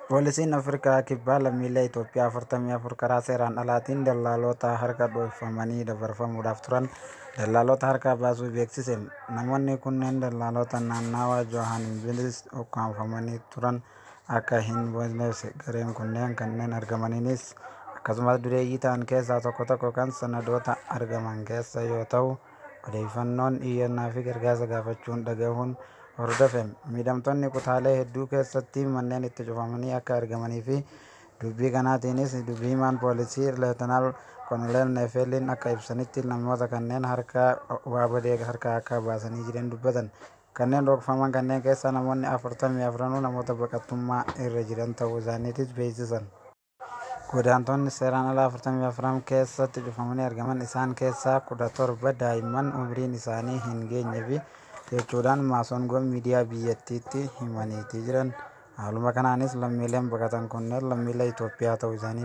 Poolisiin Afrikaa Kibbaa lammiilee Itoophiyaa 44 karaa seeraan alaatiin dallaalota harka dhoofamanii dabarfamuudhaaf turan dallaalota harkaa baasuu beeksise. Namoonni kunneen dallaalota naannawaa Johaannisbargitti ukkaamfamanii turan akka hin ibse. Gareen kunneen kanneen argamaniinis akkasumas dureeyyii ta'an keessaa tokko tokko kan sanadoota argaman keessa yoo ta'u, odeeffannoon iyyannaa fi gargaarsa gaafachuun dhagahuun hordofe. Miidhamtoonni kutaalee hedduu keessatti manneen itti cufamanii akka argamanii fi dubbii kanaatiinis dubbii himaan poolisii Leetanaal Koloneel Neefeliin akka ibsanitti namoota kanneen harka waa badee harka akka baasanii jiran dubbatan. Kanneen dhokfaman kanneen keessaa namoonni 44 namoota baqattummaa irra jiran ta'uu isaaniitis beeksisan. Godaantonni seeraan alaa 44 keessatti cufamanii argaman isaan keessaa 17 daa'imman umriin isaanii hin geenyeefi jechuudhaan Maasongoon miidiyaa biyyattiitti himaniitii jiran. Haaluma kanaanis lammiileen baqatan kunneen lammiilee Itoophiyaa ta'uu isaanii.